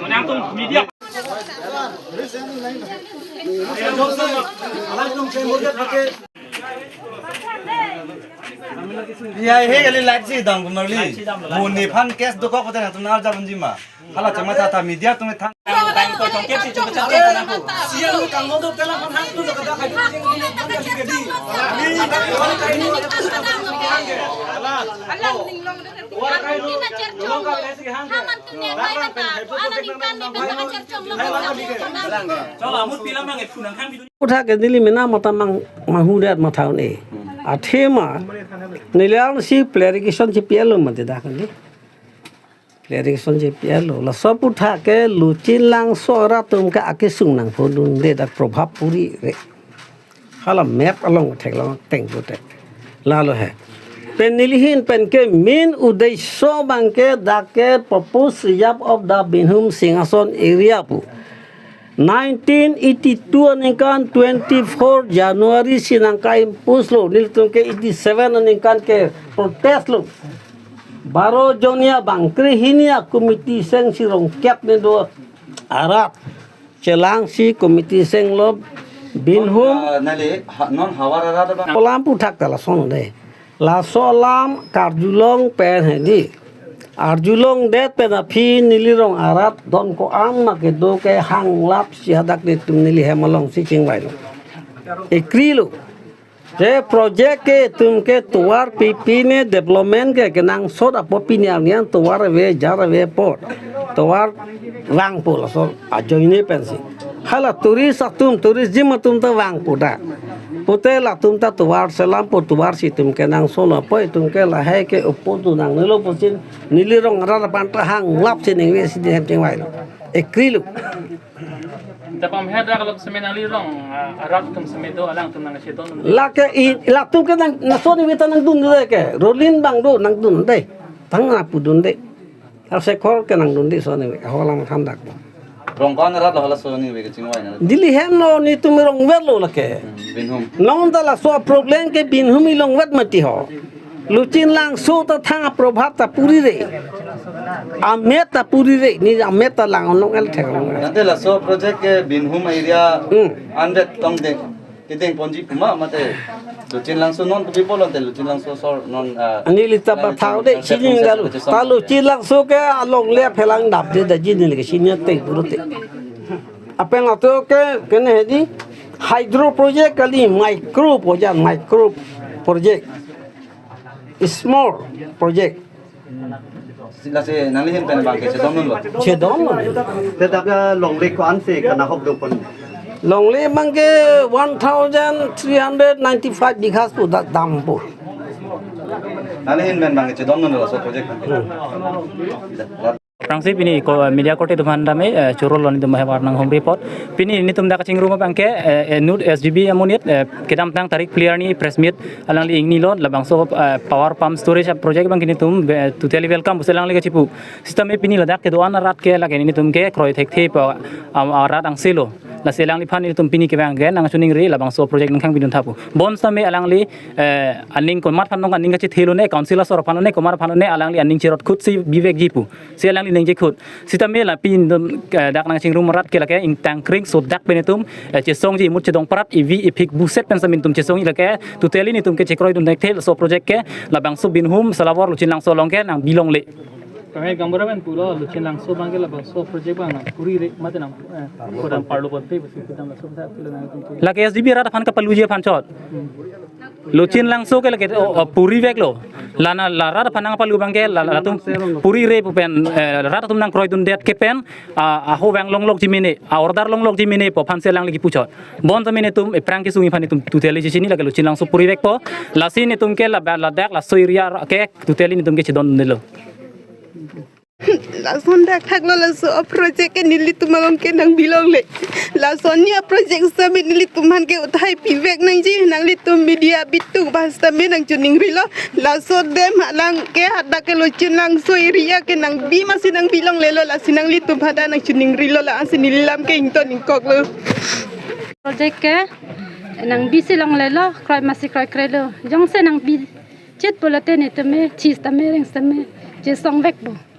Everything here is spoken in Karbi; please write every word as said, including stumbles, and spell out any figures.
Nangtum media. Ya, he kali live si dam kumarli. Mo nephan case dokok kote nangtum nang arjap unji ma. Hala chama tata media atum thang. Puthak ke neli mena mata mang mahudat mathaun e. Athema neli ang si clarification si P L O mati dak ni. Clarification si P L O. Laso aputhak ke Luchin Langso arat atum ke akesung nangphodunde dak probhab puri re. Hala map along theklong teng puthak. Lalo he. Pen neli ahin pen ke main uddesho abang ke dak ke proposed reserve of the Binhum Singhason area pu. Nineteen eighty-two aningkan twenty-four January si nangka-impose lo, nelitum ke eighty-seven aningkan ke protest lo. Baro jonia bang krehini a-committee seng si rongkep ne do arat. Chelang si committee seng lo Binhum. Ah, nali, ha, non Hawar arat abang. Kolam aputhak ta lason de. Laso alam karjulong pen hedi. Arjulongdet pen aphi neli rong arat don ko-an ma kedo ke hanglap si hadak netum neli hem along si chingvai lo. Ekri lo. Je project ke itum ke tovar pipi ne development ke kenangsot apot pini arni an tovar ave jar ave apot. Tovar vangpo laso ajoine pensi. Hala tourist atum, tourism atum ta vangpo da. Pute latum ta tovar selampo, tovar si itum kenangsot apot itum ke lahai ke opo tu nangnelo pusi neli rong arat aphan ta hanglap si ningve si dihem chingvai lo. Ekri lo. Dapam he dak lok seme nangli rong, ah, arat atum seme do alangtum nangchedon. Lake i, latum ke nang, laso aningve ta nangdunde ke. Rolin abang do nangdunde. Tang na pudunde. Asekhor ke nangdunde laso aningve. Aholang thandak do. Rong ko-an arat lo halaso aningve kechingvai na. Neli hem lo netum rongvet lo lake. Hmm, Binhum. Non ta laso problem ke Binhum ilongvet mati ho. Luchin Langso ta thang aprobhab ta puri re. Amet ta puri re. Ne amet ta lang onong el thek onong el. Ante laso project ke Binhum area Hmm. Anvet tongdeng. Kedeng ponji pu ma mate. Luchin Langso non kopi pulo ante Luchin Langso sor non, ah, Ani lita nang pathau de, Luchin Langso sini galu. Luchin Langso Ta Luchin Langso ke alongle aphelang dapde daji neli ke sini ateng pulote. Apeng ato ke, kene hedi hydro project kali micro project, micro project. Small project. Lasi nangli ahin pen abang ke chedondunlo. Chedondun. Te dak longle ko-an si kanahok do pon. Longle abang ke one thousand three hundred ninety-five bighas pu da-, dampo. Nangli ahin pen abang ke chedondunlo laso project. Hmm. Aphrangsi pini ko media korte atum aphan dame, eh, choro lo netum bahai warnang home report. Pini netum dak kachingrum abang ke, eh, eh, nut S G B amonit, eh, kedamtang tarik phli arni press meet alangli ingnilo labangso, eh, power pump storage project abang ke netum, eh, totally welcome pusi alangli kachipu. Sitame pini ladak kedo-an arat ke lake netum ke kroi thekthe pu, am, arat angse lo. Lasi alangliphan netum pini kevang ke nangchiningri labangso project nangkangpidun tha pu. Bonsitame alangli, eh, aning komat aphan nong aning kachethelo ne, council asor aphan ne, komat aphan ne, alangli aning cherot khut si bivekji pu. Si alangli ningje khut. Sitame lapen netum, eh, dak nangchingrum arat ke lake ingtang kring sodak pen netum, eh, chesongji imut chedong parat ivi iphik buset pen sitame netum chesongji lake totally netum ke chekroidun thekthe laso project ke labangso Binhum Salawar Luchin Langso along ke nangbilongle. Kami gambar pen pulo Luchin Langso abang ke labangso project abang nangpuri re mate nang, eh, kodam parlo ponpe pusi kodam laso sa pulo nangtum. Lake S G B arat aphan kapaluji aphan chot. Hmm. Luchin Langso ke lake, o, o, puriveklo. Lana la rat aphan nangpalu abang ke la, latum puri re pu pen, eh, rat atum nangkroidundet ke pen, a, aho vang longlokji mene, a-order longlokji mene pu aphansi alangli kipu chot. Bonsitame netum ephrang kesung aphan netum totally chechini lake Luchin Langso purivekpo. Lasi netum ke la, ladak laso area ke totally netum ke chedondelo. Lason dak thaklo laso a-project ke nelitum along ke nangbilongle. Lason ni a-project sitame nelitum aphan ke uthai pivek nangji nanglitum media bitung ba sitame nangchiningrilo. Laso dam alang ke hadak ke Luchin Langso area ke nangbi masi nangbilonglelo lasi nanglitum aphan ta nangchiningrilo la ansi neli lam ke ington ingkoklo. Project ke nangbi si longlelo, kroi masi kroikrelo. Jongsi nangbi chit pulote netum me, chis tame, rings tame, chesongvekpo.